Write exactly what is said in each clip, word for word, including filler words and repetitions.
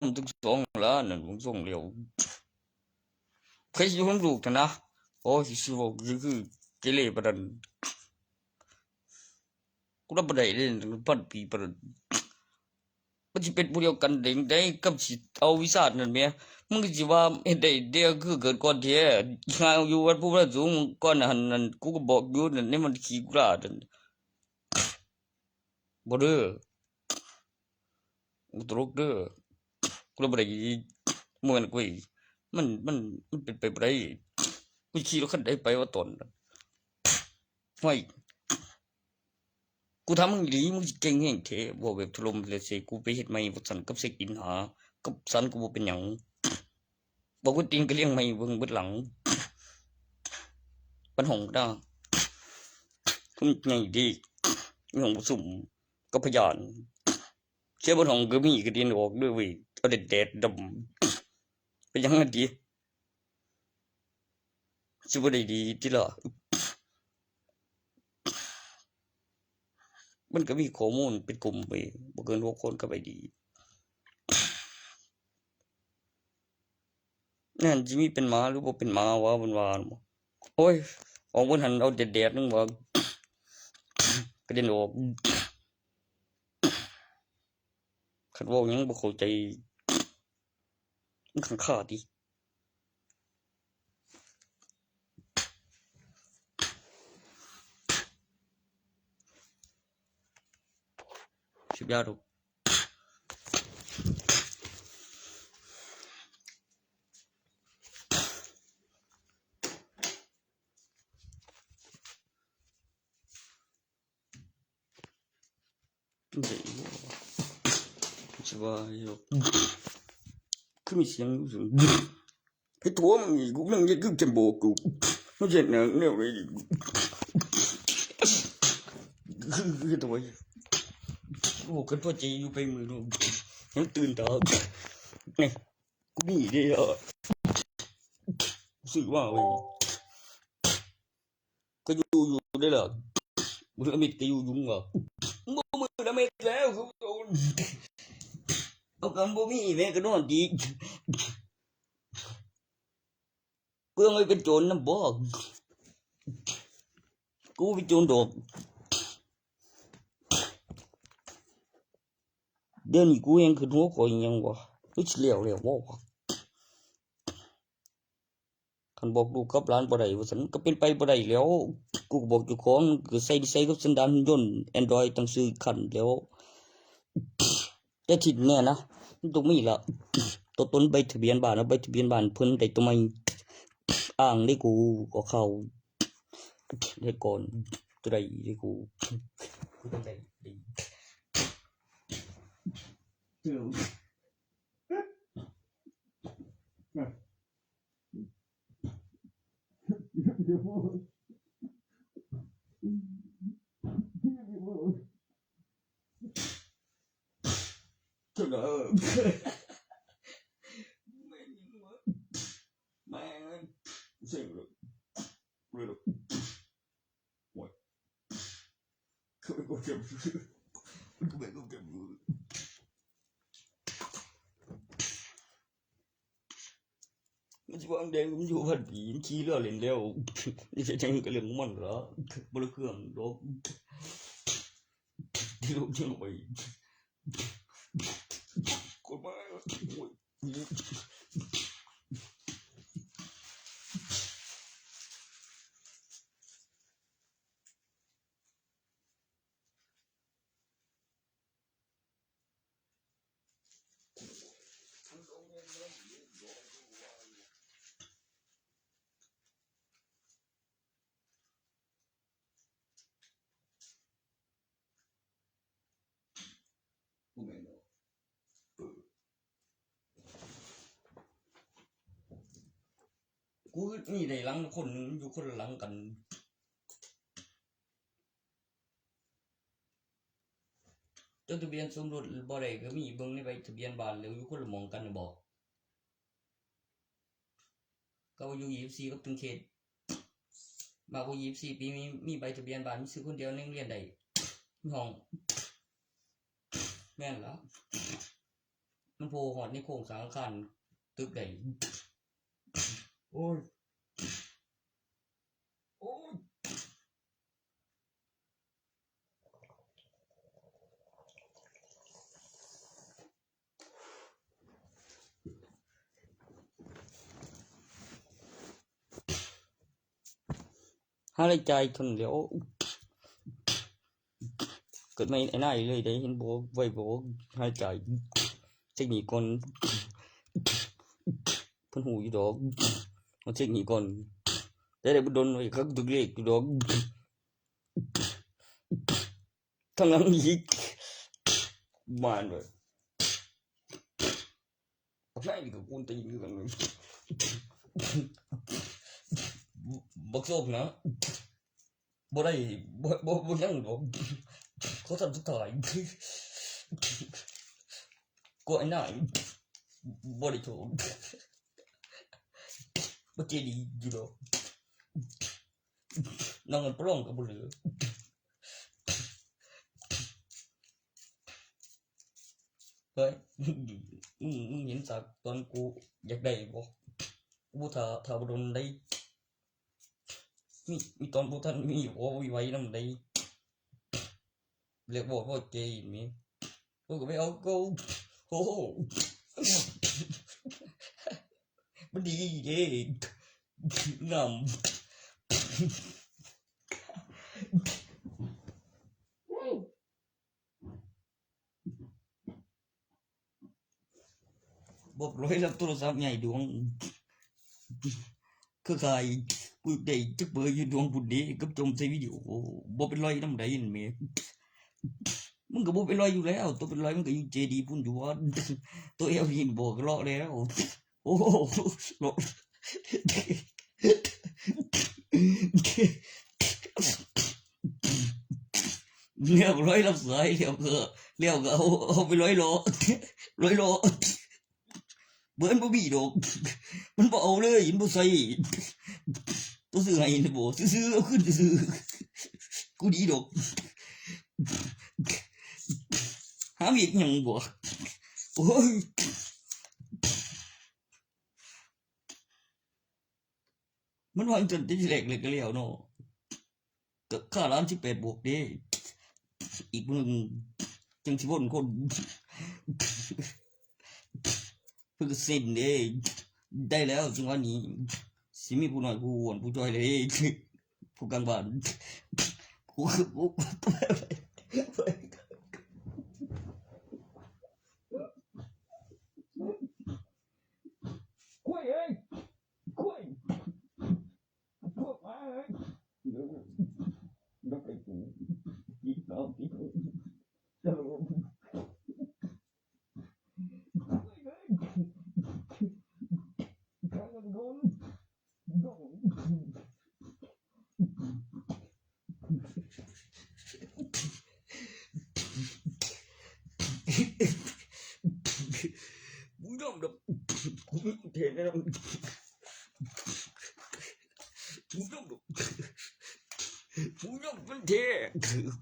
มันตึงสองละนั่น มึงส่งเร็ว ใครสิรู้ลูกนะ โอ้ย สิบอกคือ คือเกเรปานนั้น กูรับบ่ได้เด้ พันปีปานนั้น มันสิเป็นผู้เดียวกันได้จั่งใดกับสิเอาวีซ่านั่นแหม มึงก็สิว่าเฮ็ดได้เด้อ คือเกิดก่อนแท้ หาอยู่วัดภูพระสูงก่อนหั่นนั่น กูก็บอกอยู่นั่น ในมันขี้กุลานั่น บ่เด้อ บ่ตลกเด้อ กูรับบ่ได้ บ่แม่นกู มัน มัน มันเป็นไปบ่ได้ กูขี่รถคันใดไปวะตอนนั้น ห้วย กูถามมึงอีหลี มึงสิเก่งแฮงแท้ เว้าแบบถล่มเลย เซกูไปเฮ็ดใหม่ บ่ซั้นกับเซกินหา กับซั้นกูบ่เป็นหยัง บอกว่าตีนกะเลี่ยงใหม่เบิ่งเบิดหลัง ปันห้องดา ทุ่มใหญ่ดี มีห้องประชุมกับพยาน เสียบนห้องก็มีกระเด็นออกเด้อเว้ย เอาแดดๆดำ เป็นหยังไงดี สิบ่ได้ดีติล่ะ มันก็มีข้อมูลเป็นกลุ่มไป บ่เกินหกคนก็ไปดี นั่นสิมีเป็นหมาหรือบ่เป็นหมาวะ เพิ่นว่า โอ้ย ออกเพิ่นหันเอาแดดๆนึงว่ากระเด็นออก คันเว้าหยังบ่เข้าใจ มันขังคาติ สิบยาดอก จังได๋บ่วะ สิว่าอยู่ คือมีเสียงอยู่ ให้ตัวมึงอีก กูนั่งเฮ็ดคือจังบอกกู มันเฮ็ดหยังแนวใด๋อีก คือ คือตัว โอ้ กันพอใจอยู่ไปมื้อนึง ยังตื่นเช้า นี่ กูมีเด้อ ซื้อมาเว้ย ก็อยู่ อยู่ได้เหรอ มื้อละเม็ดก็อยู่ อยู่มึงเหรอ มึงบ่มื้อละเม็ดแล้ว กูเอา เอากันบ่มีแม่ก็นอนดี เพื่อให้เป็นโจรนำบ่ กูเป็นโจรดอก เดี๋ยวนี้กูยังคิดหัวข้อยหยังวะ หรือสิแล้วแล้วบ่วะ คันบอกลูกกับหลานบ่ได้ว่าซั่น ก็เป็นไปบ่ได้แล้ว กูก็บอกเจ้าของ ก็ใส่นิสัยกับสันดานหุ่นยนต์ Android ตั้งชื่อคันแล้ว แต่ที่แน่นะ มันต้องมีละ ตัวตนใบทะเบียนบ้าน เอาใบทะเบียนบ้านเพิ่นได้ตัวใหม่ อ้างได้กู ก็เข้า ได้ก่อน ตัวใดได้กู กูต้องได้ ได้ เดี๋ยว เดี๋ยว เดี๋ยว เดี๋ยว แม่ง เซ็งเลย เลย โอ้ย คือเป็นคนเก็บ มันก็เป็นคนเก็บ มันสิว่าแดง มันอยู่พันปี มันขี่เรือเล่นแล้ว นี่จะจังก็เรื่องของมันเหรอ บ่ได้เครื่องดอก ที่ลูกยังไป กฎหมาย โอ้ย กูมีได้หลังคนหนึ่ง อยู่คนละหลังกัน จดทะเบียนสมรสบ่ได้ก็มี เบิ่งในใบทะเบียนบ้านแล้ว อยู่คนละหม่องกันน่ะบ่ ก็อยู่ยี่สิบสี่กับตึงเขต มากกว่ายี่สิบสี่ปี มี มีใบทะเบียนบ้าน มีชื่อคนเดียวในโรงเรียนได้ มีห้อง แม่นแล้ว มันโผล่ฮอดในโครงสร้างอาคารตึกได้ โอ้ย โอ้ย หาได้จ่ายเท่านั้นแหล้ว เกิดมาไอ้นายเลยได้เห็นบ่ ไว้บ่ หาได้จ่าย เช็คหนี้ก่อน เพิ่นฮู้อยู่ดอก มาเช็คหนี้ก่อน แต่ได้บ่โดนไว้ เขาก็ถืกเลขอยู่ดอก ทางหลังอีก มานเว้ย บักนายนี่ก็กวนตีนคือกันเว้ย บักโซกนะ บ่ได้ บ่ บ่ บ่ยังดอก ขอท่านสุดท้าย ก็ไอ้นาย บ่ได้โทษ บ่เจดีอยู่ดอก นั่งกันปล้องกับบ่เหลือ เฮ้ย มึง มึง มึงเห็นสักตอนกูอยากได้บ่ กูถ้า ถ้าบ่โดนได้ มี มีตอนบ่ทันมี โอ้ย ไว้นำได้ เรียกบ่พอใจมี กูก็ไปเอากู โอ้โห มันดีเด้ งาม บ่ปล่อยรับโทรศัพท์ใหญ่ดวง คือขาย กูได้จักเบอร์อยู่ดวงพุ้นเด้ กับจมใส่วิดีโอ บ่เป็นร้อยนำใดนั่นแหม มึงก็บ่เป็นร้อยอยู่แล้ว ตัวเป็นร้อยมึงก็อยู่เจดีพุ้นอยู่ว่า ตัวแอลนี่บอกเลาะแล้ว โอ้โห เลาะ เรียบร้อยรับสาย แล้วก็ แล้วก็เอา เอาไปร้อยล้อ ร้อยล้อ เบิร์นบ่มีดอก มันบ่เอาเลย มันบ่ใส่ ตัวซื้อให้นะบ่ ซื้อๆ เอาคืนซื้อๆ กูดีดอก หาเฮ็ดหยังบ่ โอ้ย มันว่าจังซั่นแต่ทีแรกเลยก็แล้วเนาะ ก็ค่าร้านสิบแปดบวกเด้ อีกมื้อหนึ่งจังสิวนคน เพิ่นก็เซ็นเด้ ได้แล้วจังหวะนี้ สิมีผู้น้อยผู้อ้วนผู้จ่อยเลย ผู้กลางบ้าน ผู้ ผู้ กล้วยเอ้ย กล้วย พวกหมาเอ้ย เดี๋ยว เดี๋ยวไปกูกินข้าวกิน จะลง กล้วยเอ้ย ข้าวมันโดน โดน กูยอมดอก กูยอมแท้แน่นอน กูยอมดอก กูยอมมันแท้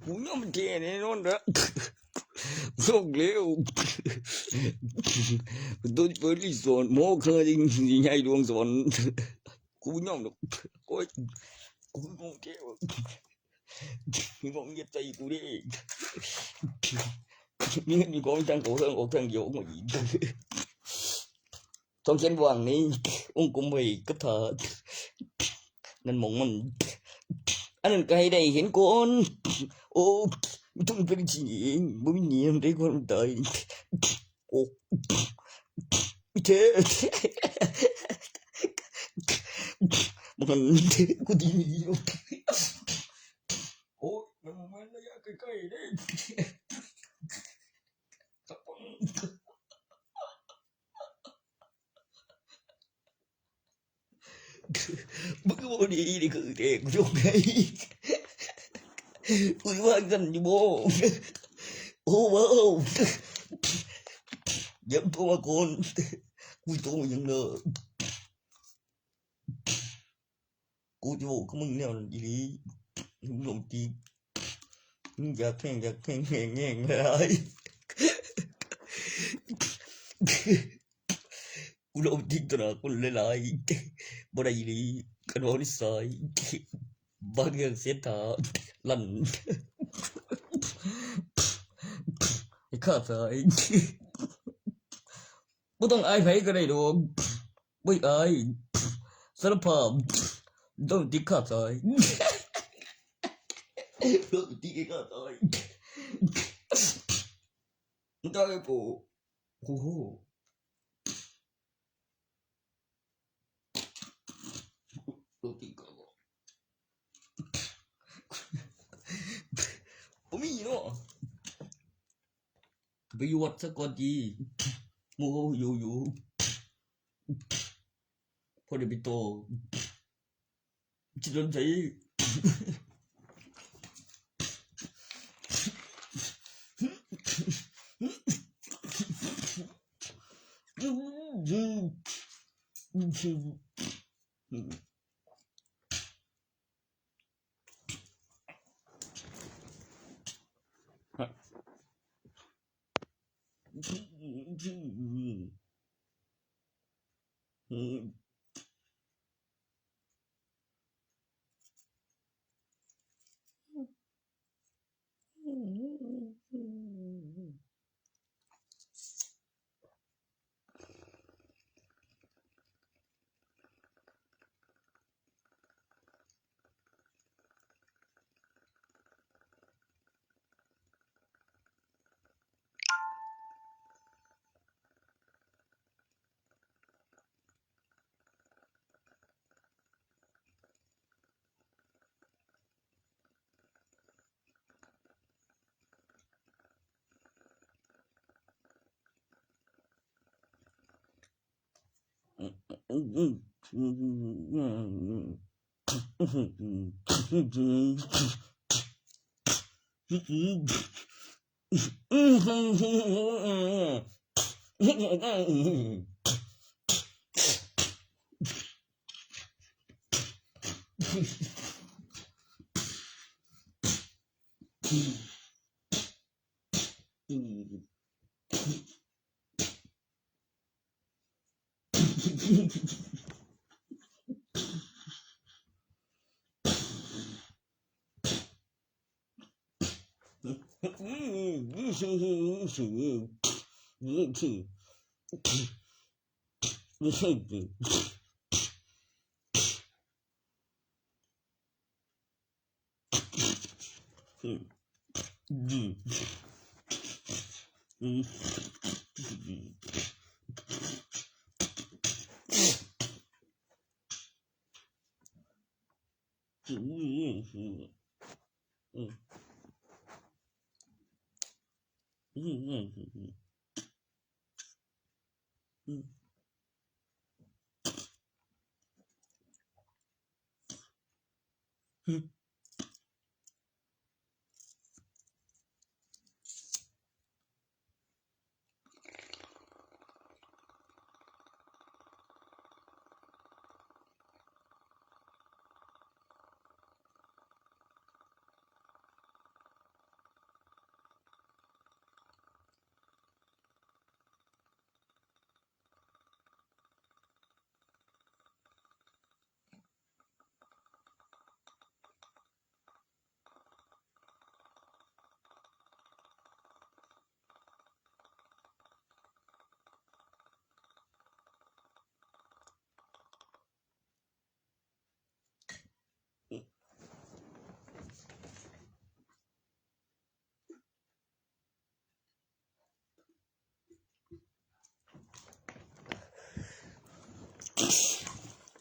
กูยอมมันแท้แน่นอนละ โชคเร็ว โดนเปิดรีสอร์ทหมอเคยยิงใหญ่ดวงสอน กูยอมดอก โอ้ย กูยอมแท้ว่ะ มีของเงียบใจกูดิ มีเงินมีของจังโกเทิงโกเทิงเดียวออกมาอีก ต้องเขียนวางนี่ องค์กรมไว้กับถาด นั่นหมองมัน อันนั้นก็ให้ได้เห็นก่อน โอ้ มันต้องเป็นจริงเอง บ่มีเนียมได้คนตาย โอ้ เท่ มัน กูดีอยู่ โอ้ย มัน มันระยะใกล้ๆเด้ มึงก็บ่ดีนี่คือเด็กยกไง กูว่ากันอยู่บ่ โอ้ว้าว เดี๋ยวโทรมาก่อน กูโทรมายังเนอะ กูจะบอกกับมึงแนวนั้นอีหลี มึงหลงจีบ มึงอยากแห้ง อยากแห้ง แห้ง แห้งหลาย กูลบทิ้งตัวหนาคนหลายๆ บ่ได้อีหลี คันเว้านิสัย บางเรื่องเสียท่า ลั่น ให้ข้าตาย บ่ต้องอายไผก็ได้ดอก บ่อยากอาย สารภาพ ต้องติดข้าตาย ต้องติดข้าตาย มึงตายกู โอ้โห โรตีกรอบ บ่มีเนาะ ไปอยู่วัดซะก่อนดี หมู่เขาอยู่อยู่ พอได้ไปต่อ สิโดนใส่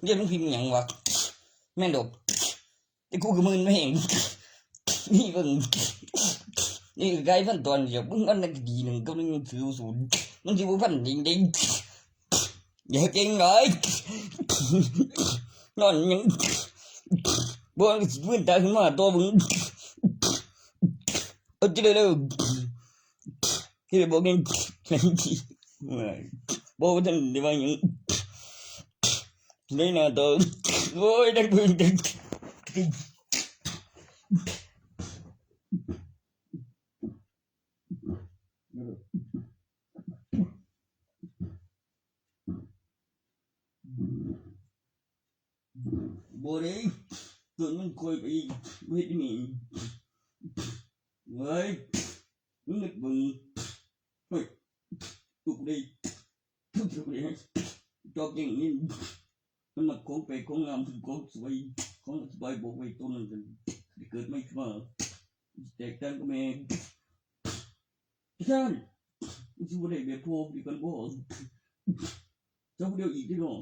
เดี๋ยวมึงพิมพ์หยังวะ แม่นดอก แต่กูก็มึนแม่ง นี่เบิ่ง นี่ก็ไกลพันตอนเดียว มึงอันนั้นก็ดีหนึ่งก็มึงถือศูนย์ มึงสิบ่พันจริงเด้ อย่าเก่งหลาย นอนยัง บ่สิมึนตาขึ้นมาตัวมึง เอาจิเลยเด้อ ที่บอกยัง บอกว่าท่านได้ว่าหยัง ได้หน้าต่อ โอ้ย ได้ปืน ได้ บ่ได้ ตัวมันคอยไปเฮ็ดนี่ เฮ้ย มึงนึกเบิ่ง เฮ้ย ตุกได้ ตุกได้ จอกอย่างนี้ มันมาของไปของงามของสวยของสบายบอกไว้ตัวนั้นกัน เกิดไม่ขึ้นมา แตกต่างก็แม่ ท่าน มันสิบ่ได้แบบพวกเดียวกันบ่ เจ้าผู้เดียวอีกที่น้อง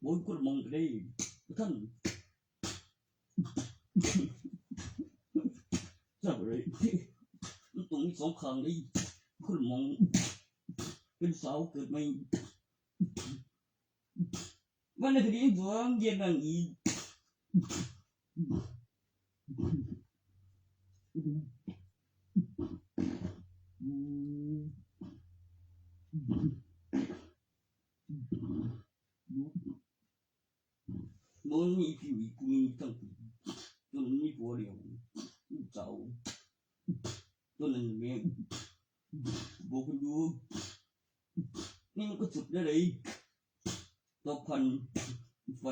บ่คนมองก็ได้ ท่าน ทราบเลย มันต้องมีสองข้างเลย คนมอง เป็นสาวเกิดใหม่ มันในคดีสองเย็นนั่งอีก บ่มีผู้หญิงผู้หนึ่งทั้งผู้ จนมีผัวเดียว ลูกสาว ตัวนั้นแม่บอกคุณดู นี่มันก็สุดได้เลย ต่อพันไฟ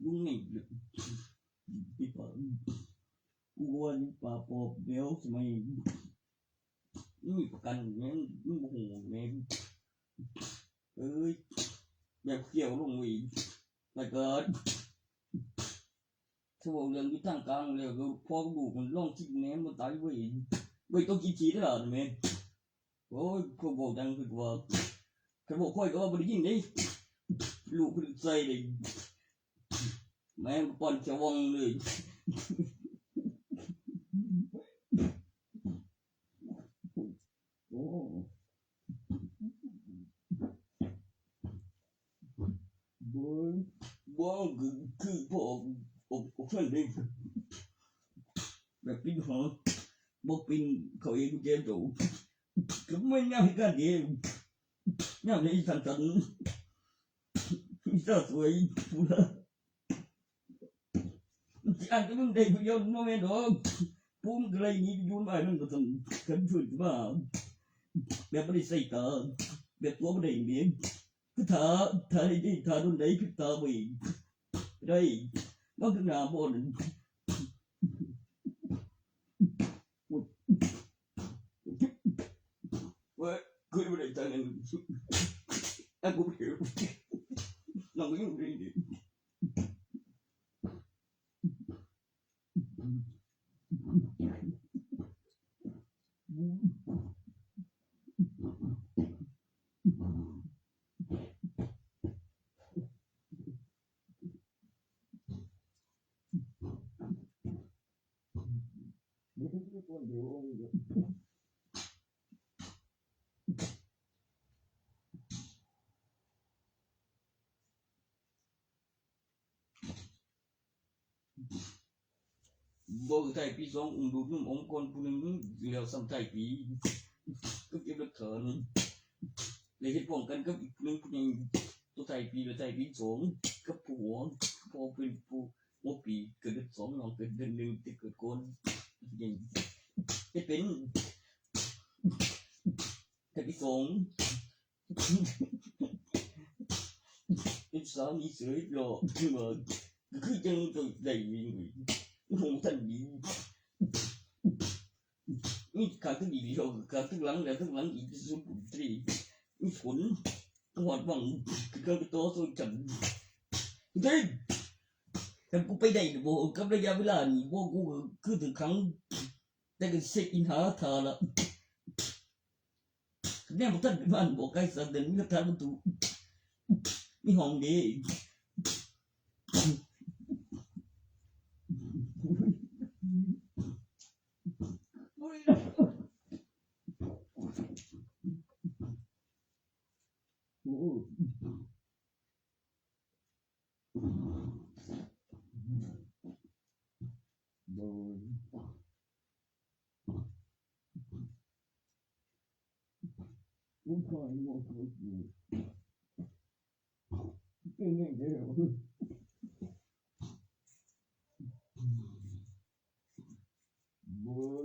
ลุงนี่พี่ปอกูว่านี่ปลาปอบเดี๋ยวสมัยนี่ประกันแม่งมึงบ่ฮู้แม่งเอ้ยแบบเขียวลงอีกแล้วก็ถ้าเว้าเรื่องอยู่ทางกลางแล้วก็พอลูกมันลองคิดแม่มันตายเว้ยเว้ยต้องกินขี้ตลอดแม่ โอ้ยพวกบอกดังคือว่าใครบอกค่อยก็ว่าบ่ได้ยินเด้ ลูกคือใส่เลย แม่งป้อนจะวังเลย โอ้ บ่ บ่ คือ คือพอออก ออก ออกเพื่อนเลย แบบปิ้นหอ บ่ปิ้นเขาเองแกโต ก็ไม่ง่ายกันเอง ยามนี้สันสัน มีสาวสวยผู้ละ มันสิอ่านก็มึงได้ผู้เดียวมันบ่แม่นดอก ผู้มันก็เลยหนีไปอยู่บ้านมันก็ต้องกันเพิ่นมา แบบบ่ได้ใส่ตา แบบตัวบ่ได้เลี้ยง คือถ้า ถ้าได้ ถ้าโดนได้คือตาบ่เอง ได้ มันคือหน้าบ่นั่น เว้ย คือบ่ได้ตานั่น อ่ะ กูบ่ได้ น้องก็ยังบ่ได้ บ่คือท้ายปีสอง อุ้มลูกนำอมก่อนผู้หนึ่ง แล้วซ้ำท้ายปี ก็เก็บหลักฐาน แล้วเฮ็ดพร้อมกันกับอีกผู้หนึ่ง ผู้หนึ่งตัวท้ายปี แล้วท้ายปีสอง กับผู้หัว พอเป็นผู้หัวปี เกิดเดือนสอง น้องเกิดเดือนหนึ่ง แต่เกิดก่อน เฮ็ดเป็นท้ายปีสอง เป็นสามีเสยหล่อคือว่า คือจังตัวใดวิ่งวิ่งหงท่านดี มีขาขึ้นอีกเดียวขาขึ้นหลังแล้วขึ้นหลังอีกสุดตรี มีผลหอดหวัง คือการไปต่อสู้กัน เฮ้ย แต่กูไปได้บ่กับระยะเวลานี้บ่ กูก็คือถึงครั้ง แต่ก็เช็คอินหาทาละ แนมบ่ทันไปบ้านบอกไกลสักเดือน มีหลักฐานประตู มีห้องเด้ โอ้ Lord. What kind of work was this? Didn't get it. Boy.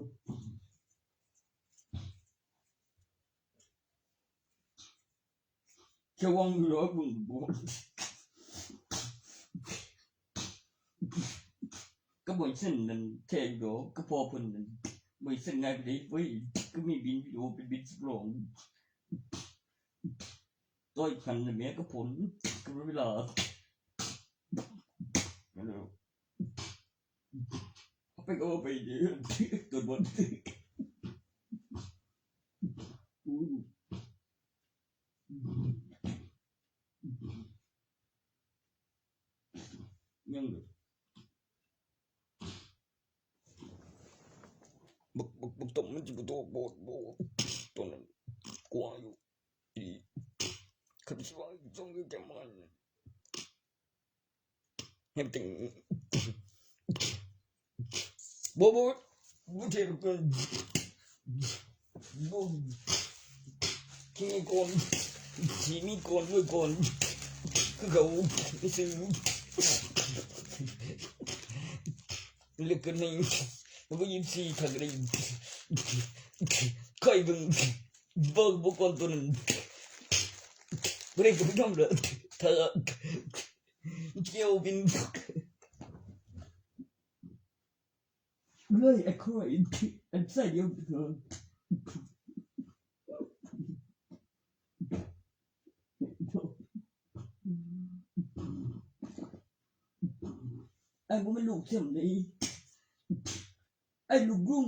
จะวางอยู่แล้วมึงบอก ก็บ่อยเส้นนั้นแทนดอกก็พอเพิ่นนั้นบ่อยเส้นง่ายไปเลยเว้ย ก็มีบินวิดีโอเป็นบินสำรอง ต้อยพันน่ะแม่ก็ผล ก็เวลา เอาไปก็เอาไปเด้อ ตัวบน ยังเลย บัก บัก บักต้มมันจะบ่โต บ่ บ่ ตัวนั้น กว่าอยู่ อี คันสิว่าอีกสองเรื่องแกมัน ให้มันถึง บ่ บ่ บ่เทรวกัน บ่ ที่มีก่อน ที่มีก่อนด้วยก่อน คือเขาไปซื้อ เลือกกันใน แล้วก็ยิบสี่ขัดกันใน ใครเบิ่ง เบิ่ง เบิ่งก่อนตัวนั้น บ่ได้ก็บ่ยอมเลย ถ้า เกี่ยวบิน เลย ไอ้ข้อย อันใส่เดียวเถอะ ไอ้บ่แม่นลูกเข็มเลย ไอ้ลูกลุง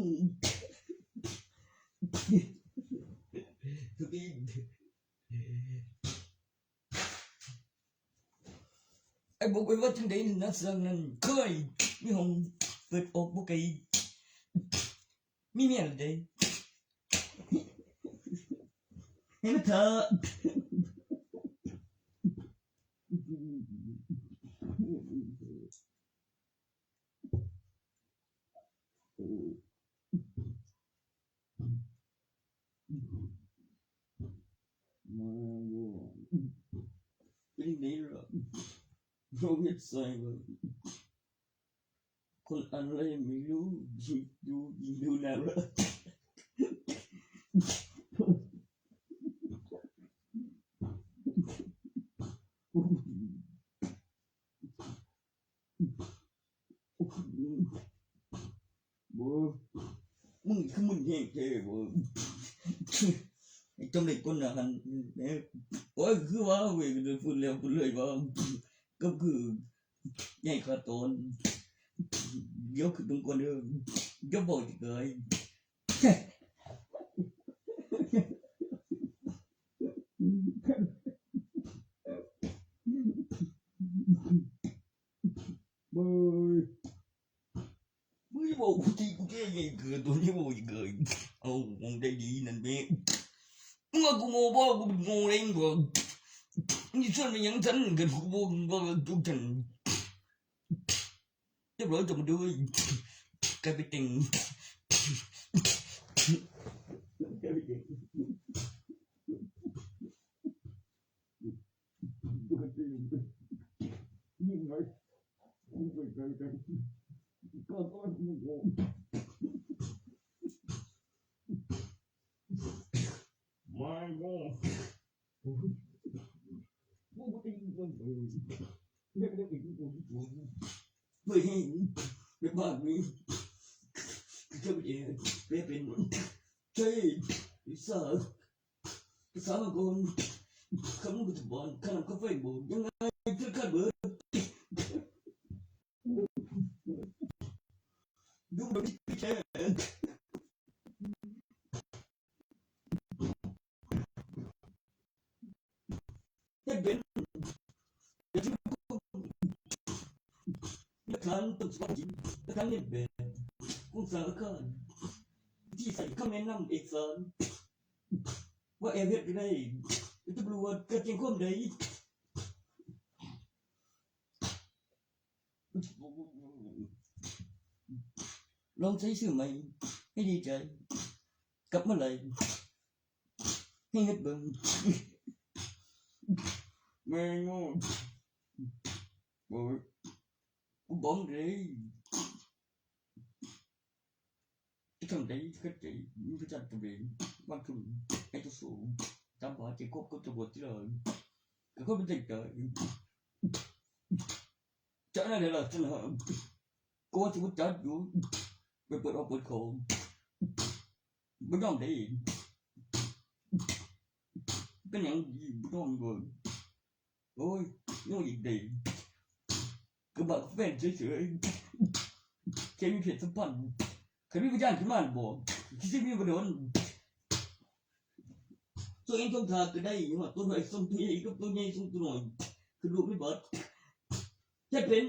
ไอ้บอกไว้ว่าจังใดนะ เรื่องนั้นเคยมีห้องเปิดออกบ่ไกล มีเมียแล้วเด้ ให้มันเถอะ มาบ่ เป็นไงล่ะ เราเฮ็ดใส่ว่า คนอะไรไม่รู้ ยิงดู ยิงดูน่ารัก บ่ มึงคือมึงแฮงแท้บ่ ไอ้จอมเหล็กคนน่ะหั่น แหม โอ้ย คือว่าเว้ย ก็เลยพูดแล้วพูดเลยว่า ก็คือ ใหญ่กว่าตน เดี๋ยวคือตรงก่อนเด้อ เดี๋ยวบอกอีกเลย เบ้ย มึงบอกกูทีกูแค่ใหญ่เกินตัวนี้บอกอีกเลย เอามึงได้ดีนั่นเบ้ มึงว่ากูโง่บ่ กูเป็นโง่เองกว่า มึงชวนไปยังทันกัน กูบอกมึงว่าทุกทัน เรียบร้อยจบมาด้วย กลายเป็นเต็ง กลายเป็นเต็ง ยิ่งน้อย กูเป็นใครกัน ก็ต้องงง ไม่งง กูก็เป็นคนเดียว ไม่ได้เป็นคนเดียว ไม่เห็น ไม่บ้านนี้ จะไปเอง ไม่เป็น ใช่ ลิซ่า ลิซ่ามาก่อน คำกูจะบอล ขนมกาแฟบอล ยังไงเธอคาดเบอร์ ดูมันไม่ใช่ เฮ็ดเป็น หลักฐานต้นฉบับจริง หลักฐานเลียนแบบ ของสารคดี ที่ใส่คำแนะนำเอกสาร ว่าแอบเฮ็ดก็ได้ ตำรวจก็แจ้งความได้ เ ลองใช้ชื่อใหม่ให้ดีใจ กลับเมื่อไหร่ให้เฮ็ดเบิ่ง แม่งโง่ โอ้ย กูบอกเลย ไอ้คำใดที่เข้าใจ มีพระจันทร์ตัวเอง วันครึ้ม ไอ้ตัวสูง ตามหาเจ็บครบกับตำรวจที่เลย ก็คนเป็นเด็กเกิด จะนั่นแหละล่ะ จะนะ ก็ว่าจะว่าจัดอยู่ ไปเปิดออกเปิดของ บ่ยอมได้ เป็นหยังดีบ่ยอมเลย โอ้ย ยังอีกเด้ ก็บอกแฟนเฉยๆ แค่มีเพศสัมพันธ์ ใครมีพยานขึ้นมาบอก คิดสิมีบ่โดน ตัวเองต้องทาก็ได้ ว่าตัวน้อยส่งตัวใหญ่กับตัวใหญ่ส่งตัวน้อย คือลูกไม่เบิด จะเป็น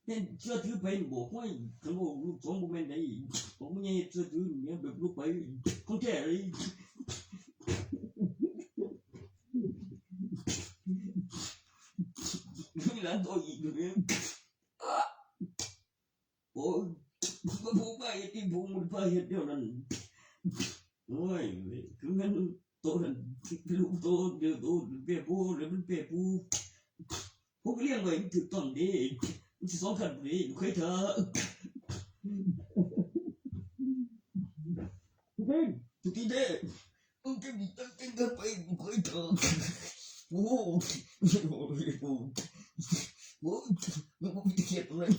เห็นเชื่อถือไปบอกว่า คันว่าลูกสองบ่แม่นได้ บอกว่าไงเชื่อถือเนี่ยแบบลูกไป ของแท้เลย มีหลานตัวอีกอยู่เนี่ย โอ้ย มันพูดไปที่พูดมันไปเฮ็ดเดียวนั้น โอ้ย คือมันโตนั้น ลูกโตเดียวโต เปรียบผู้ แล้วมันเปรียบผู้ พวกเลี้ยงไว้มันถูกต้องเด้ มันสิสองคันเด้ ลูกเคยเถอะ เฮ้ย ทุกทีเด้ มึงจะมีตั้งใจเกินไป ลูกเคยเถอะ โอ้โห โอ้โห โอ้โห มึงไม่เกลียดตรงนั้น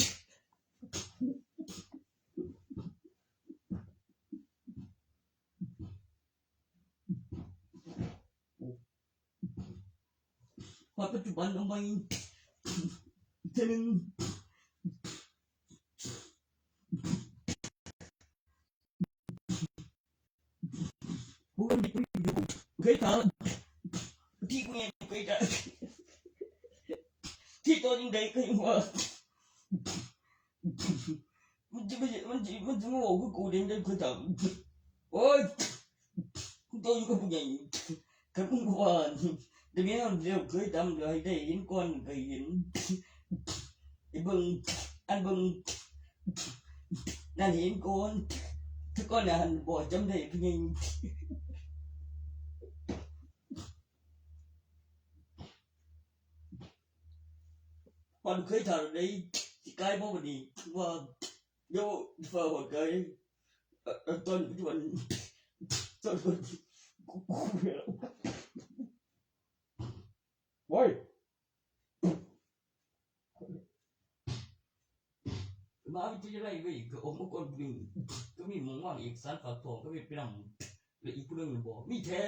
ฮอดปัจจุบันเอาใหม่อีกเทื่อหนึ่ง ผู้คนที่คุยอยู่เคยถามที่กูยังเคยถามที่ตอนยังเด็กก็ยังว่า มันจะไม่ใช่มันจะมันจะมาบอกว่ากูเรียนได้คือถาม โอ้ย กูโตอยู่กับผู้ใหญ่ คันมึงว่า แต่แม่มันเร็วเคยทำเลยได้เห็นก่อนก็เห็น ไอ้เบิ่ง อันเบิ่ง นั่นเห็นก่อน ถ้าก่อนน่ะหันบ่จำได้ผู้ใหญ่ ก่อนเคยถามได้สิกายบ่บัดนี้ ว่า เดี๋ยวฟ้าหัวใจ เอ่อ เอ่อ ตอนปัจจุบัน ตอนปัจจุบัน กู กู โอ้ย มหาวิทยาลัยเว้ย ก็ออกมาก่อนผู้หนึ่ง ก็มีหม่องวางเอกสารฝากท้อง ก็มีไปนำ และอีกผู้หนึ่งบอก มีแท้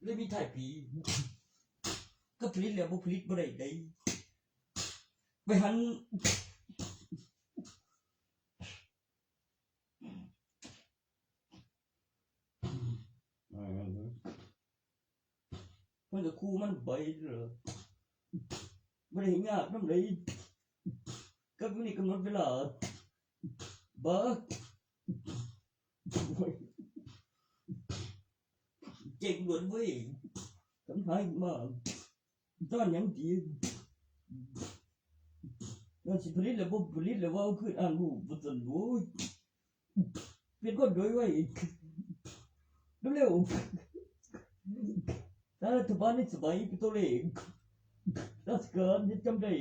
เลยมีท้ายปี ก็ผลิตแล้วบ่ผลิตบ่ได้ได๋ ไปหัน เพิ่นก็คู่มันไปเด้อ บ่ได้ยากนำใด๋ กับอยู่นี่กำหนดเวลา บ่ เก่งล้วนเว้ย สำคัญมาก ด้านหยังดี ด้านสิผลิตแล้วบ่ผลิตแล้วว่าเอาคืนอ่านบ่ บ่สน โอ้ย เปลี่ยนคนโดยไว เร็วๆ ถ้ารัฐบาลนี่สบายเป็นตัวเลข ราชการนี่จำได้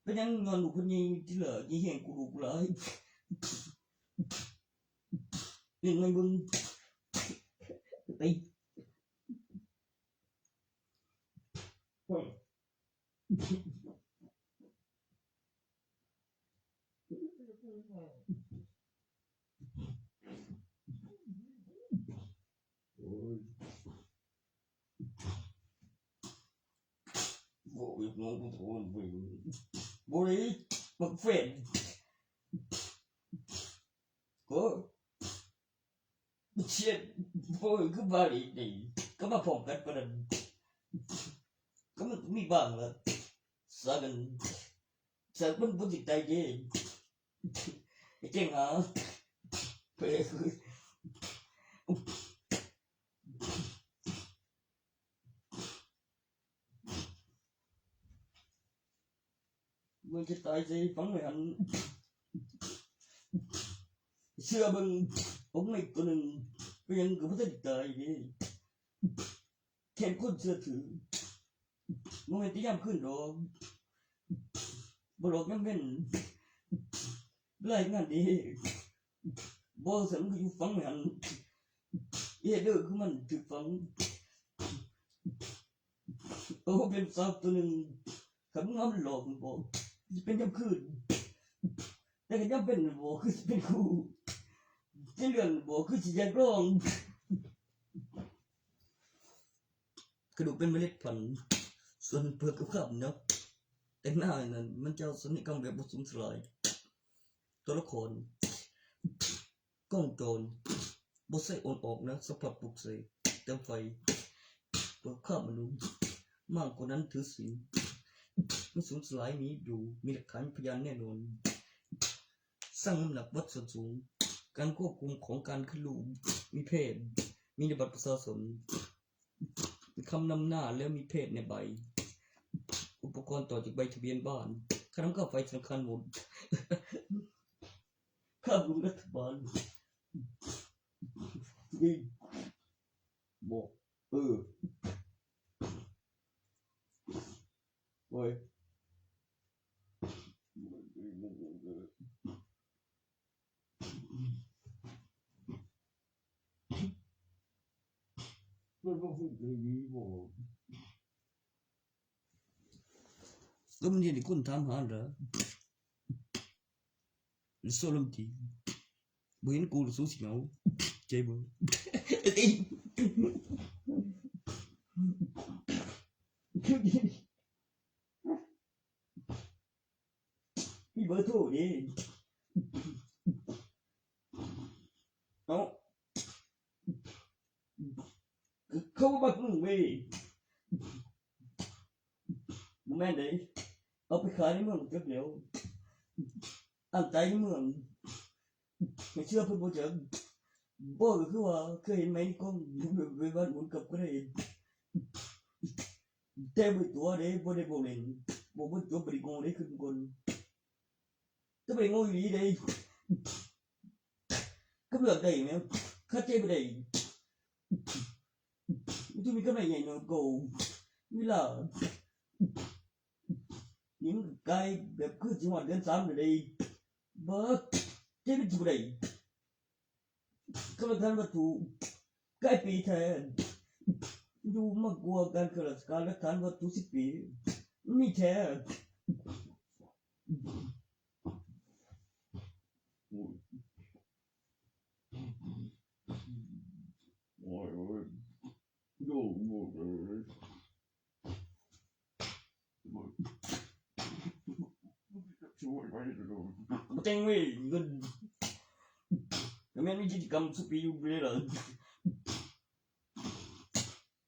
เป็นหยังย้อนลูกคนนี้ที่เหลือ ยี่แห่งกูลูกหลาย เล่นไม่เบิ่ง ไป โอ้ย โอ้ย น้องกูโทรไป บ่ได้ บักแฟน ก็ เชียด โอ้ย คือบ้าอีกนี่ ก็มาพร้อมกันปานนั้น ก็มันมีบ้างละ สากัน สากันบ่ติดใจเด้ ไอ้เจ๋งหา ไปคือ เ จะตายใจฟังไม่หัน เชื่อเบิ่ง ผมไม่ตัวหนึ่ง เป็นหยังก็บ่ทันตายเด้ แทนคนเชื่อถือ บ่แม่นแต่ยามคืนดอก บ่หลอกยามเว็น รายงานดี บ่ซั่นก็อยู่ฟังหัน เฮ็ดเด้อ คือมันถือฟัง โอ้ เป็นสาวตัวหนึ่ง คันมึงเอามันหลอกมันบอก สิเป็นยามคืน แต่คันยามเว็นมันบอก คือสิเป็นครู สิเลื่อนบอก คือสิอยากลอง กระดูกเป็นเมล็ดพันธุ์ ส่วนเปลือกกับคราบเนาะ แต่งหน้านั้นมันจะเอาศัลยกรรมแบบบ่สูญสลาย ตัวละคร กล้องโจร บ่ใช่โอนออกนะ สัมผัสปลุกเสก เติมไฟ เปลือกคราบมนุษย์ มากกว่านั้นถือศีล ไม่สูญสลายมีอยู่ มีหลักฐานพยานแน่นอน สร้างน้ำหนักวัดส่วนสูง การควบคุมของการขึ้นรูป มีเพศ มีในบัตรประชาชน มีคำนำหน้าแล้วมีเพศในใบ อุปกรณ์ต่อจากใบทะเบียนบ้าน ค่าน้ำค่าไฟธนาคารหมด ค่าบำรุงรัฐบาล นี่ บอก เออ โอ้ย มันบ่พูดเลยดีบ่ ก็มันเห็นคนถามหาเหรอ หรือโซลมตี บ่เห็นกูหรือสูสิเหงา ใจบ่ มีเบอร์โทรเด้ เอ้า เขาบักมึงเว้ย บ่แม่นเด้ เอาไปขายในเมืองจักเดียว อันใจในเมือง ไม่เชื่อเพิ่นบ่จัก บ่ก็คือว่าเคยเห็นไหมในกล้อง ไปบ้านหมุนกลับก็ได้ แต่บ่ตัวเด้ บ่ได้บ่เล่น บ่บ่จบบ่ได้โง่เด้ คือคน ก็บ่ได้โง่อีหลีเด้ ก็เลือกได้แหม เข้าใจบ่ได้ มันจะมีกำไรใหญ่น้อยกว่าเวลา นี่มันไกลแบบคือสิฮอดเดือนสามเลย บ่ เจ็ดสิบได้ ก็หลักฐานวัตถุ ไกลปีแท้ อยู่มากกว่าการข้าราชการหลักฐานวัตถุสิบปี มีแท้ โอ้ย โอ้ย โอ้ย โอ้ย โอ้ย โอ้ย โอ้ย บ่เจ๋งเว้ย เงิน ก็แม่นมีกิจกรรมซุปีอยู่เด้ล่ะ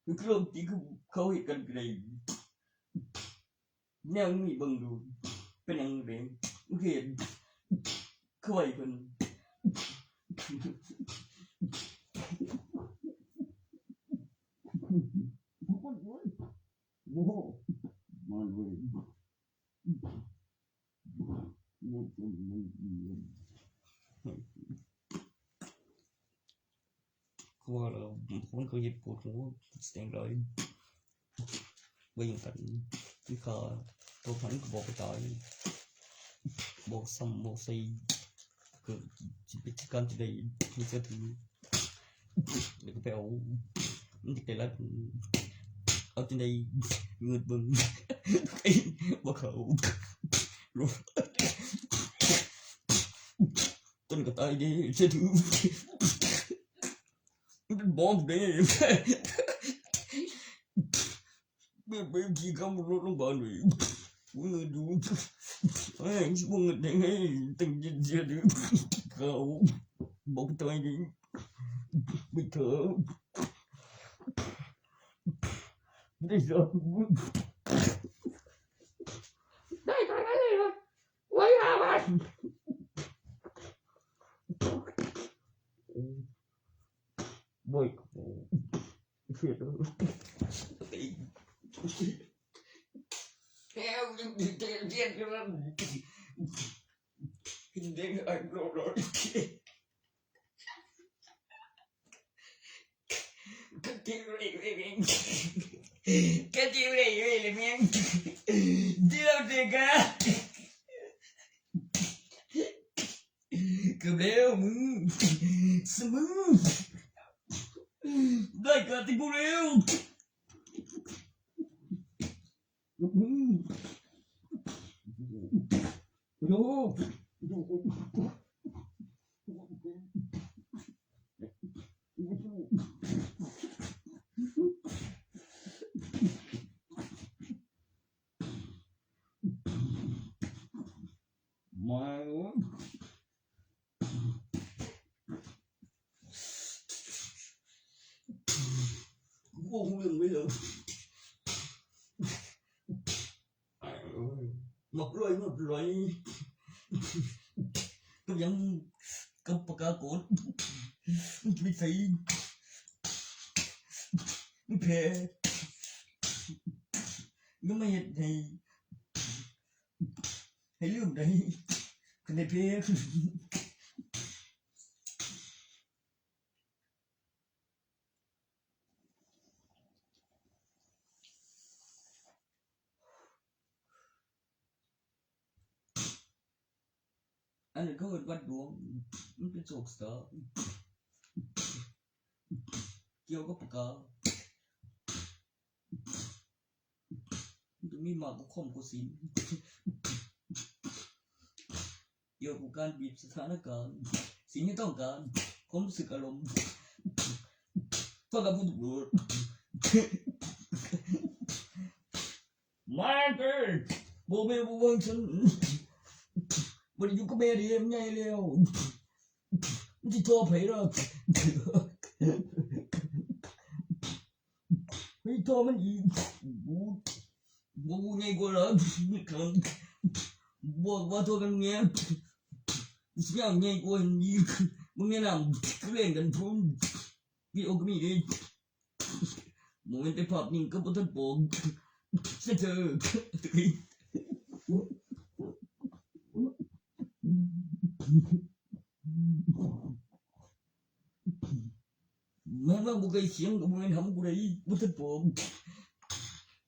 คือเรื่องจริงคือเขาเฮ็ดกันก็ได้ แนวนี้เบิ่งดู เป็นหยังเด้ โอเค คือไว้เพิ่น โอ้โห มาเลย คือว่าเราคนเขาเฮ็ดปวดหัวเสียงเลย บ่ยังกัน คือข้าตัวพันก็บอกไปตาย บอกซ้ำบอกใส่ คือสิไปจัดการจะได้มีเสื้อถือ แล้วก็ไปเอา มันจะไปรัด เอาจังใด๋ เงินเบิ่ง บ่เข้า ต้นก็ตายเด้ เสียถือ มันเป็นบอมเด้ เบิ่งไปขี่เข้ารถโรงพยาบาลเลย เงินดู เอ้ย เงินได้ไง ตั้งเย็นเสียถือ เข้า บอกตายเด้ ไม่เถอะ ได้สอง ได้เท่านั้นเลยเหรอ ไว้ห้าพัน โอ้ย เสียดาย ไอ้ Theo những gì theo thiên. Cái chiêu này, cái chiêu này, cái chiêu này, cái chiêu này. Kêu đéo mưng. Sư mưng. Đây cả tình bu đéo. Yo. Mai. Không có uống rượu bây giờ. Một loại, một loại. Tôi vẫn có bạc cá cột. Tôi thấy phê. Nhưng mà hiện nay ให้ลืมได้ คือในเพลง อันนั้นเขาเอิ้นวัดดวง มันเป็นโชคชะตา เกี่ยวกับปากกา มันจะมีมากกว่าคอมกว่าศิลป์ เกี่ยวกับการบีบสถานการณ์ สิ่งที่ต้องการ ความรู้สึกอารมณ์ ฟังกับผู้ถูกรู้ มาเด้อ บ่แม่นบ่เบิ่งฉัน บ่ได้อยู่กับแม่เด้ มันใหญ่แล้ว มันสิโทรไผล่ะ เฮ้ย โทรมันอีก บ่ บ่ใหญ่กว่าเหรอ บอกว่าโทรกันแม่ สิเอาใหญ่กว่าอีก มึงแนะนำ คือเล่นกันพุ่น วิดีโอก็มีเด้ บ่แม่นแต่ภาพนิ่งก็บ่ทันปลอม เสียเถอะ แม่นว่าบ่ใกล้เคียงก็บ่แม่นหำกูได้ บ่ทันปลอม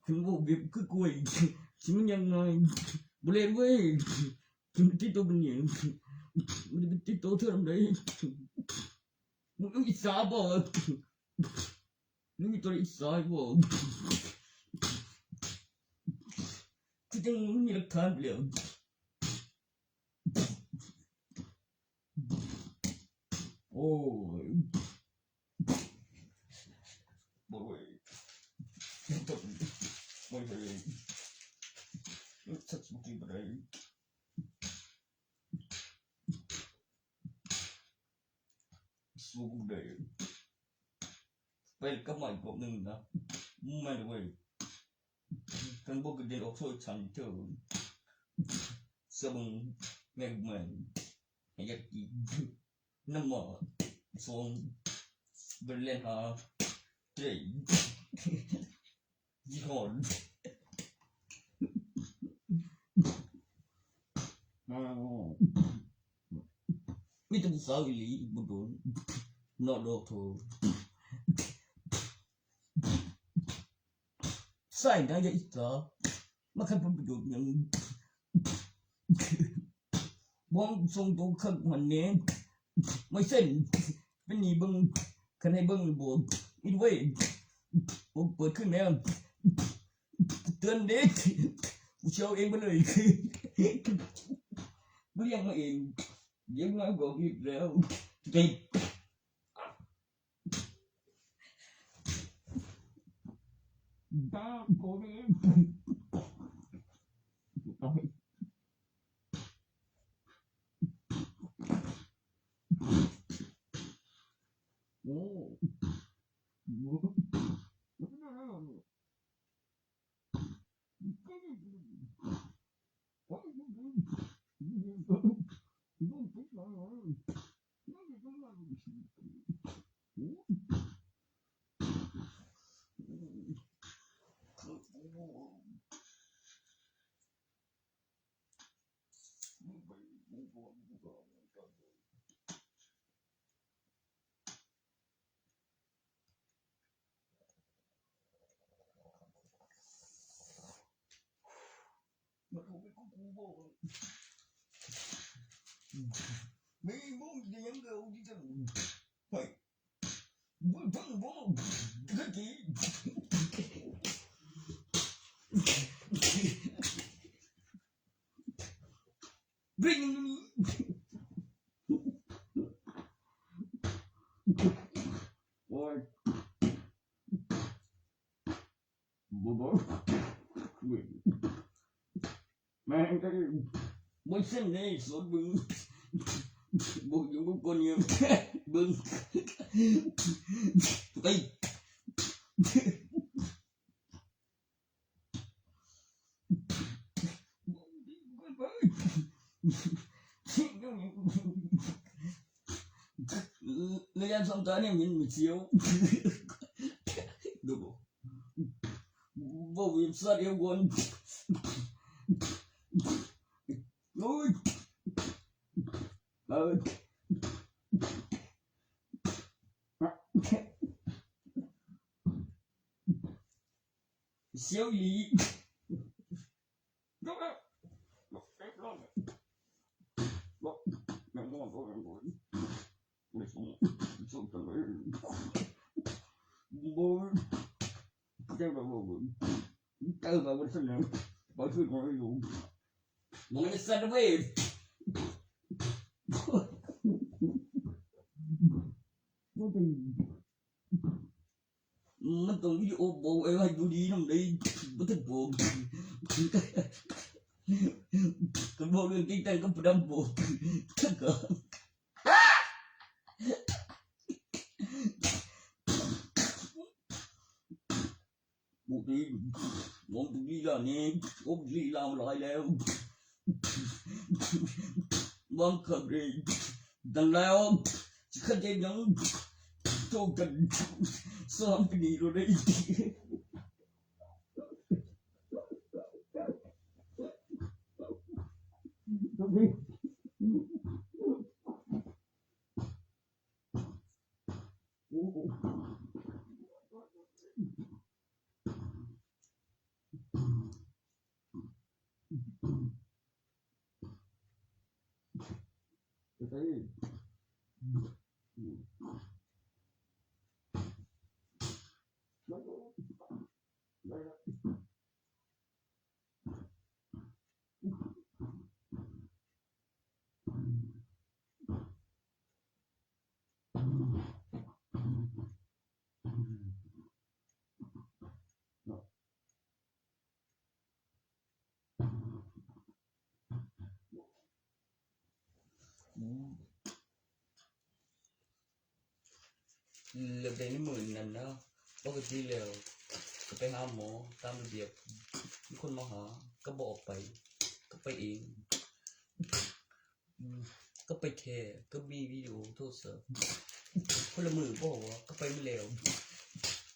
คันเว้าแบบคือกล้วย สิมันยังไง บ่เล่นเว้ย สิมันติดตัวเป็นหยัง มันจะไปติดตัวเธอทำไม มึงอิจฉาบ่ มึงมีตัวอิจฉาบ่ คือจังมึงมีหลักฐานแล้ว โอ้ย บ่ไหว บ่ไหว สักสองทีบ่ได้ สู้บ่ได้ ไปกับใหม่กบหนึ่งนะ มึงมาเลยเว้ย ทั้งพวกกระเด็นออกช่วยฉันเถอะ สะบึงแม่งแม่ง ให้อยากกินน้ำหมอสวง บริเลนหาเจ๋ง ยี่ห้อ มีแต่ผู้สาวอีหลีบ่โดน นอกดอกโท ใส่ได้ยังอีกเหรอ มาคันผลประโยชน์หยัง บ่ส่งตัวคักมันแหน่ ไม่เส้น เป็นหนี้เบิ่ง คันให้เบิ่งบ่ อีกเว้ย ผมเปิดขึ้นแล้ว เตือนเด้ กูสิเอาเองไปเลย กูเลี้ยงมาเอง เลี้ยงมาบอกอีกแล้ว เด็ก บ้า โกเด้ โอ้ โอ้ ไม่มองเสียงเดียวที่จะไป Bring me. Boy. Bobo. แม่งก็บ่เส้นในสดมึง บ่อยู่กับคนเดียว มึง ไป ระยะสองตาเนี่ยมันมีเสียว ดูบ่ บ่มีสัตว์เดียวกัน โอ้ย เออ เสียวอีหลี บ่ เจ้าบ่บ่บ่ เจ้าบ่บ่เสนอ บ่ถือบ่อยู่ มันไม่ได้สัตว์เว้ย บ่เป็น มันต้องวิดีโอบอกไว้ว่าอยู่ดีนำได้ บ่ทันบอก ก็บอกเรื่องจริงจังกับผู้นำบอก ก็ บุรี ผมบุรีแล้วนี่ ผมลีลาหลายแล้ว บางครั้งเลย ดังแล้ว จะเข้าใจยัง โตกัน สามปีนี้เราได้ อืม เลือกได้ในมื้อนั้นเนาะ ปกติแล้ว ก็ไปหาหมอตามระเบียบ มีคนมาหา ก็บ่ออกไป ก็ไปเอง อืม ก็ไปแท้ ก็มีวิดีโอโทรศัพท์ คนละมื้อบ่ว่า ก็ไปมาแล้ว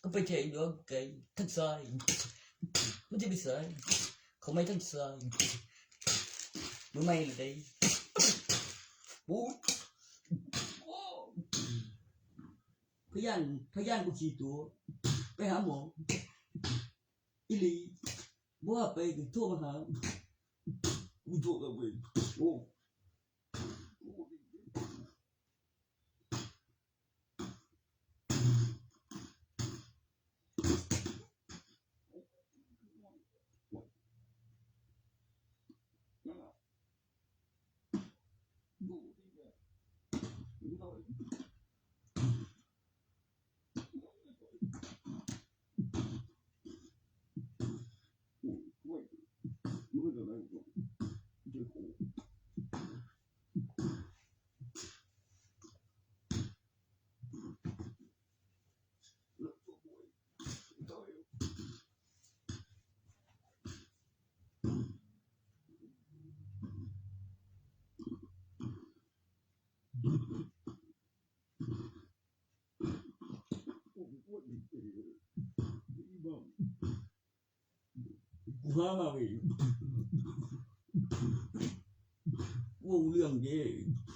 ก็ไปแท้อยู่ไกล ทางซ้าย มันจะไปซ้าย เขาไม่ทางซ้าย มื้อใหม่ละเด้ โอ้ย โอ้ พยาน พยานกูขี้ตั๋ว ไปหาหมอ อีหลี บ่ว่าไปก็โทรมาหา กูโทรกลับไป โอ้ กูหามาเว้ย เว้าเรื่องเด้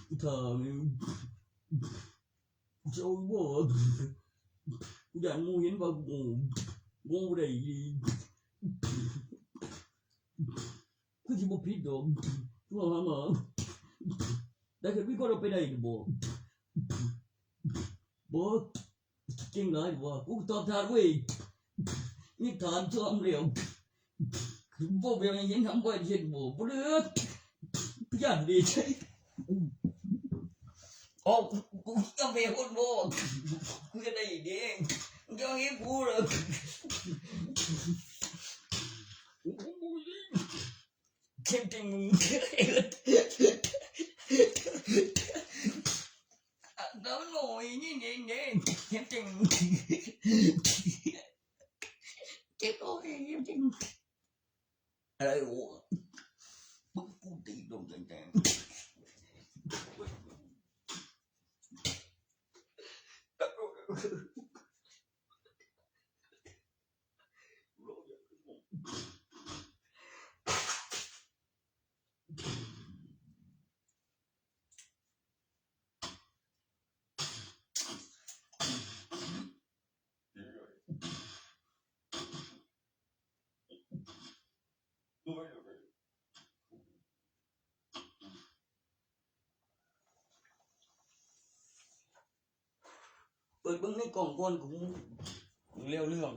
กูถามเลย กูจะเอาบ่ กูย้านหมู่เห็นว่ากูโง่ โง่บ่ได้อีหลี กู สิบ่ผิดดอก ตัวมามา แต่คือมีคนเอาไปได้บ่ บ่ เก่งหลายบ่ กูตอบทานเว้ย มีฐานซ้อมแล้ว คือบ่แบบนี้เห็นทำบ่เห็นบ่ บ่เด้อ ย่านดีใช่ อ๋อ กูจะไปพูดบ่ กูจะได้เด้ง มึงจะให้กูเหรอ เข้มจริงมึง แล้วหน่อยนี่เด้งเด้ง เข้มจริงมึง เจ็บโอ้ยเข้มจริง อะไรวะ มึงกูตีลงแดงๆ เปิดเบิ่งในกล้องก่อน กูเล่าเรื่อง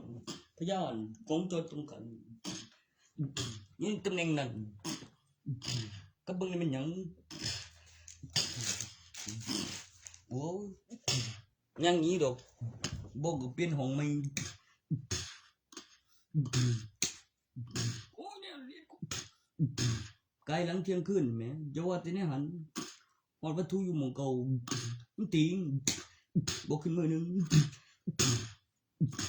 พยานของจอดตรงกัน นี่ตำแหน่งนั้น ก็เบิ่งนี่มันหยัง โอ้ย ยังหนีดอก บอกก็เปลี่ยนห้องใหม่ โอ้ย เนี่ย ใกล้หลังเที่ยงคืนแหม อย่าว่าแต่ในหัน ฮอดวัตถุอยู่หม่องเก่า มันติง บ่ขึ้นมื้อหนึ่ง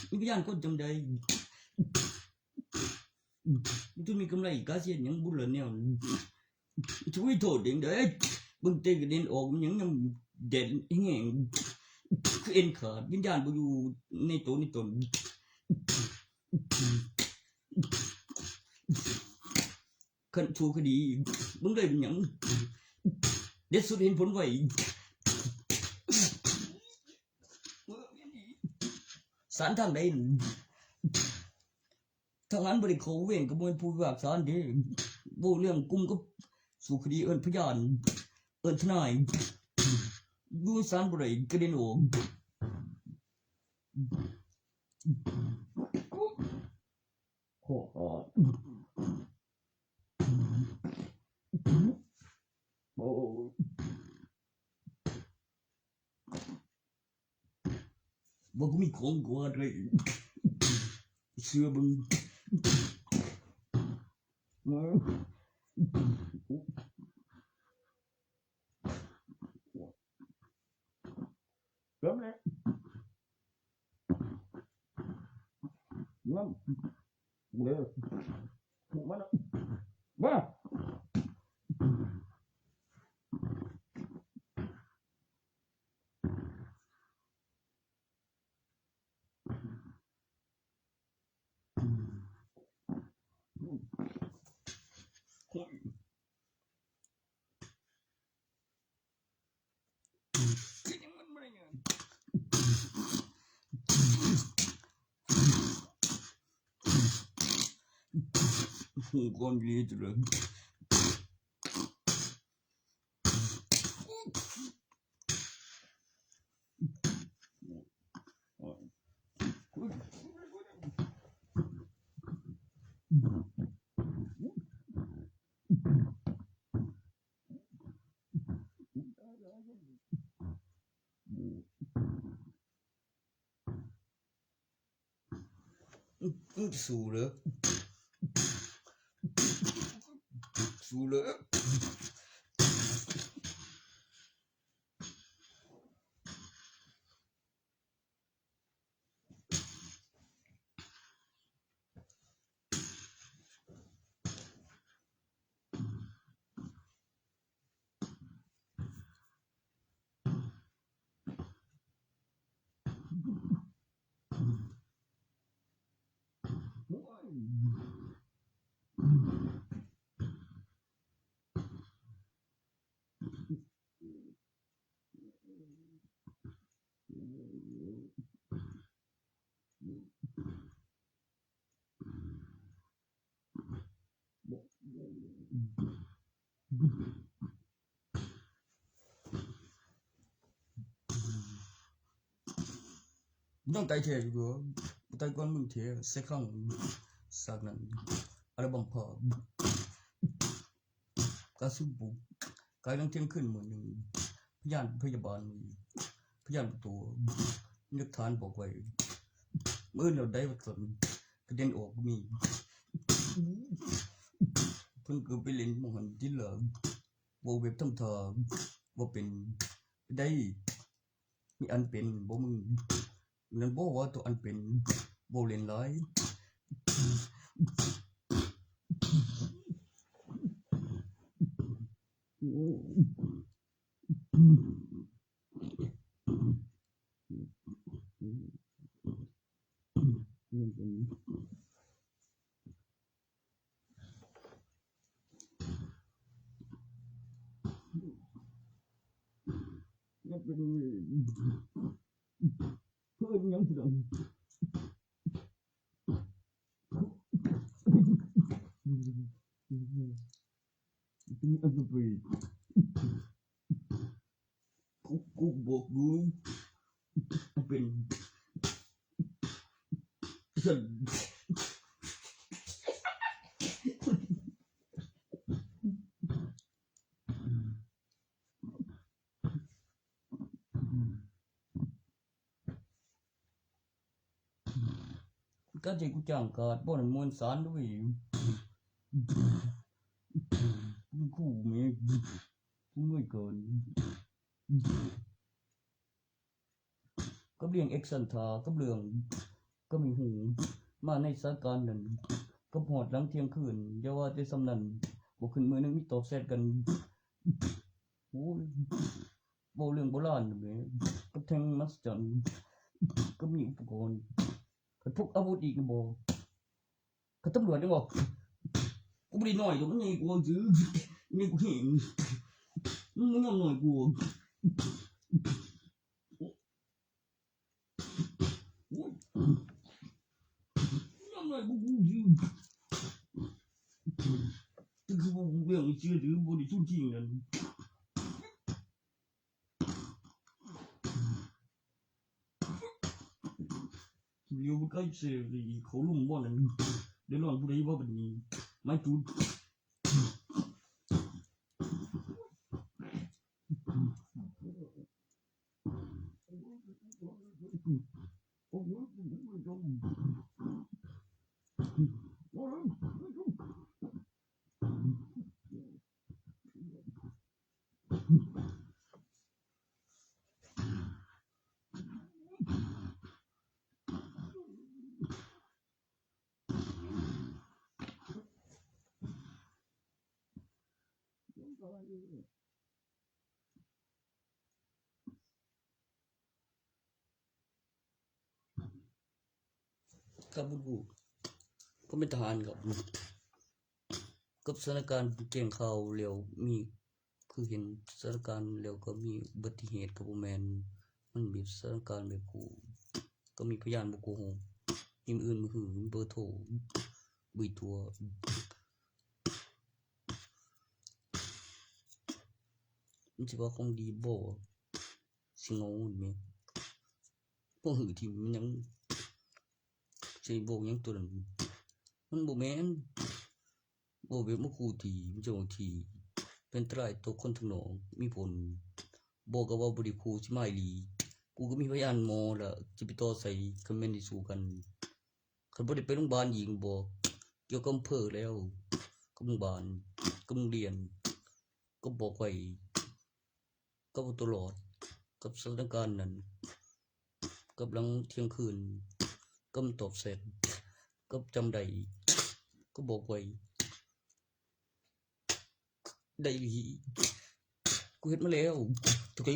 มีพยานคนจำได้ มันจะมีกำไรกาเสียหยังบุญละแนว ช่วยโทษเองเด้อ เบิ่งเตะกระเด็นออก มันยัง ยังแดดแห้ง คือเอ็นขาด วิญญาณบ่อยู่ในตัวในตน คันถูกคดี มึงได้เป็นหยัง เด็ดสุดเห็นผลไว ศาลทางใด ทางนั้นบ่ได้เข้าเวรกับผู้พิพากษาเด้ เว้าเรื่องกลุ่มกับสู้คดี เอิ้นพยาน เอิ้นทนาย อยู่ศาลบ่ได้กระเด็นออก โอ้โห โอ้ บ่กูมีของกว่าเลย เชื่อมึง เริ่มเลย เริ่ม เลย มาแล้ว มา หูก้อนเยอะจังเลย สู้เลย สู้เลย โอ้ย ต้องไตแท้อยู่บ่ บ่ไตก่อนมึงแท้ ใส่ข้างสากนั้น อัลบั้มภาพ กาสุบุก กายหลังเที่ยงคืนมื้อหนึ่ง พยานพยาบาลมี พยานตัว หลักฐานบอกไว้ มื้อเราได้ว่าตนกระเด็นออกมี เพิ่นก็ไปเล่นหม่องหั้นติล่ะ เว้าแบบทำท่า ว่าเป็นได้ มีอันเป็นบ่มึง นั่นบ่ว่าตัวอันเป็น บ่เล่นหลาย มันเป็น เพิ่นยังสิ อันนี้อันนี้ไป กู กูบอกมึง เป็น ก็ใจกูจ้างกาดบ่อนมวลสารด้วย กูแม่ง กูเมื่อยเกิน กับเรื่องเอกสันทา กับเรื่อง ก็มีหู มาในสถานการณ์นั้น กับฮอดหลังเที่ยงคืน อย่าว่าแต่ส่ำนั้น บ่ขึ้นมื้อหนึ่งมีตอบแชทกัน โอ้ย เว้าเรื่องโบราณแหม กับแท่งมหัศจรรย์ ก็มีอุปกรณ์ คันพกอาวุธอีกนะบ่ คันตำรวจยังบอก กูบ่ได้น้อยดอก มันใหญ่กว่าซื่อ ใหญ่กว่าแฮง มันยังน้อยกว่า โอ้ย มันยังน้อยกว่ากูซื่อ แต่คือว่ากูเรื่องเชื่อถือบ่ได้ทุนจริงนั่น เดี๋ยวมันก็เสียอีกเขาลุ่มบ่อนนั้น เดี๋ยวลองผู้ใดว่าบัดนี้ ไม่จุด ครับคุณครู ผมเป็นทหารครับ กับสถานการณ์แจ้งข่าวแล้วมี คือเห็นสถานการณ์แล้วก็มีอุบัติเหตุก็บ่แม่น มันแบบสถานการณ์แบบผู้ ก็มีพยานบ่โกหก มีมื้ออื่นมื้อหื้อ มีเบอร์โทร บุยตัว มันสิว่าของดีบ่ สิงอมันแม่น พวกหื้อที่มันยัง สิบอกหยังตัวนั้น มันบ่แม่น บ่แบบมาคู่ที่ มันจะบางที เป็นอันตรายต่อคนทั้งนอก มีผล บอกก็ว่าบ่ได้คู่สิมาอีหลี กูก็มีพยานหมอละ จะไปต่อใส่ คันแม่นสิสู้กัน คันบ่ได้ไปโรงพยาบาลอีกบอก เกี่ยวกับอำเภอแล้ว กับโรงพยาบาล กับโรงเรียน ก็บอกไว้ กับตลอด กับสถานการณ์นั้น กับหลังเที่ยงคืน กับตอบแชท กับจำได้ ก็บอกไว้ ได้อีหลี กูเฮ็ดมาแล้ว ทุกที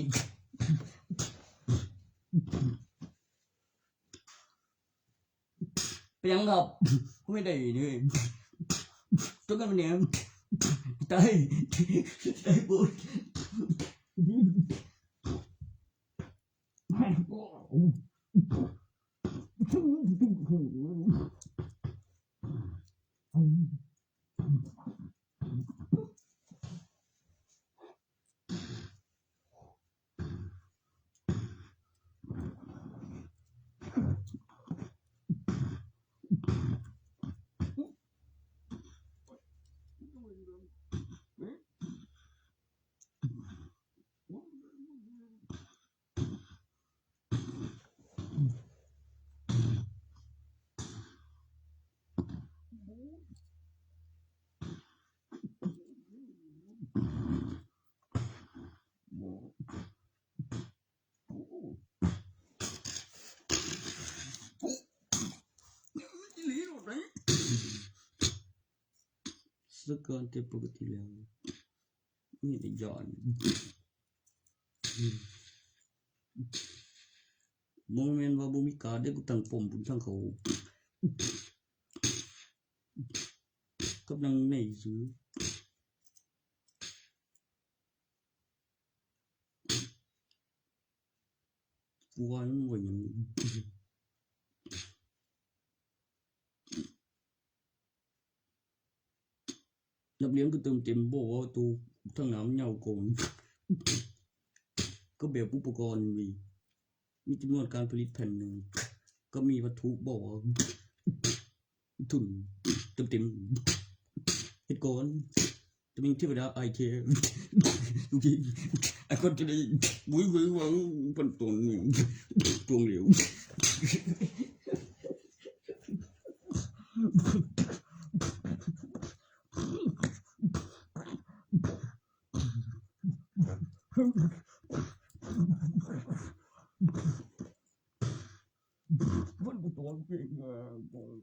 เป็นหยังครับ กูไม่ได้นี่ จนกันเนี่ย ตาย ตายกู เ สะกอนแต่ปกติแล้ว มีแต่ย้อน บ่แม่นว่าบ่มีการ์ดเด้ กูตั้งป้อมบุญทางเขา กับนางในซื้อ กูว่ามันบ่หยัง นับเหรียญก็เติมเต็ม บอกว่าตัวทั้งน้ำเหย้าโกง ก็แบบอุปกรณ์มี มีจำนวนการผลิตแผ่นหนึ่ง ก็มีวัตถุบอกว่า ทุนเต็มเต็ม เฮ็ดก่อน จะมีเทวดาไอเค โอเค ไอคอนก็เลย วุ้ยวุ้ยวัง พันตนหนึ่ง ตวงเหลว มันกูตัวเก่งอ่ะ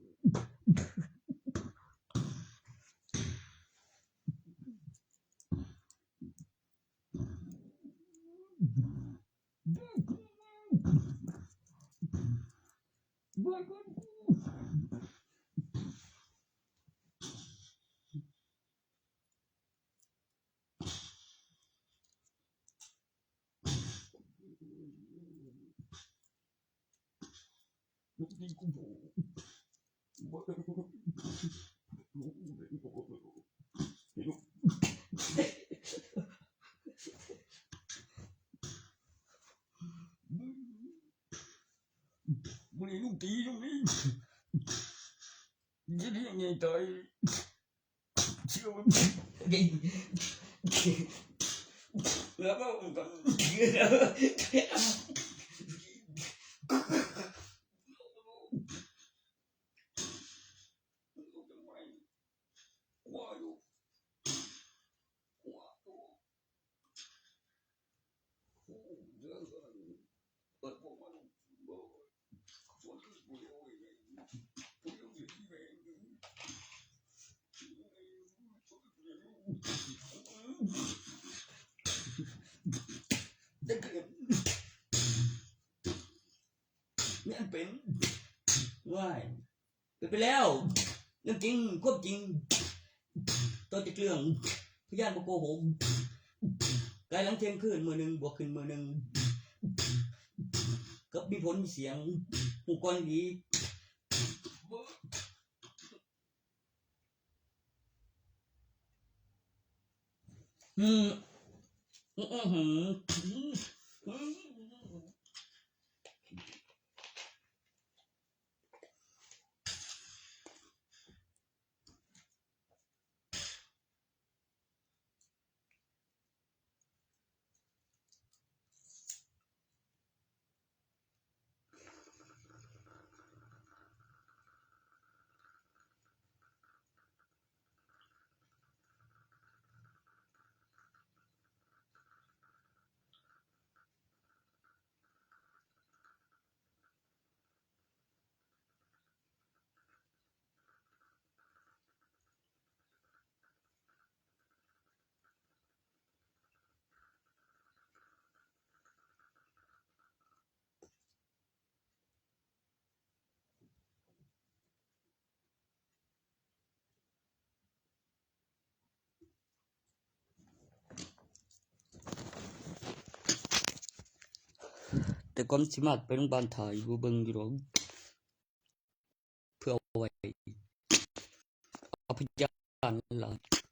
มึงนี่ลูกตีตรงนี้ ยี่นี่ไงตาย เชื่อว่า แล้วก็ ได้เปลี่ยน เนี่ยเป็น ว้าย เป็นไปแล้ว เรื่องจริง ความจริง ตัวจะเกลื่อง พยานบ่โกหก กายหลังเที่ยงคืน มือหนึ่ง บวกขึ้นมือหนึ่ง ก็มีผลมีเสียง หมู่ก้อนดี อืม อืม อืม อืม อืม แต่ก่อนสิมากไปโรงพยาบาลถ่ายอยู่เบิ่งอยู่ดอก เพื่อเอาไว้ เอาพยานหลัก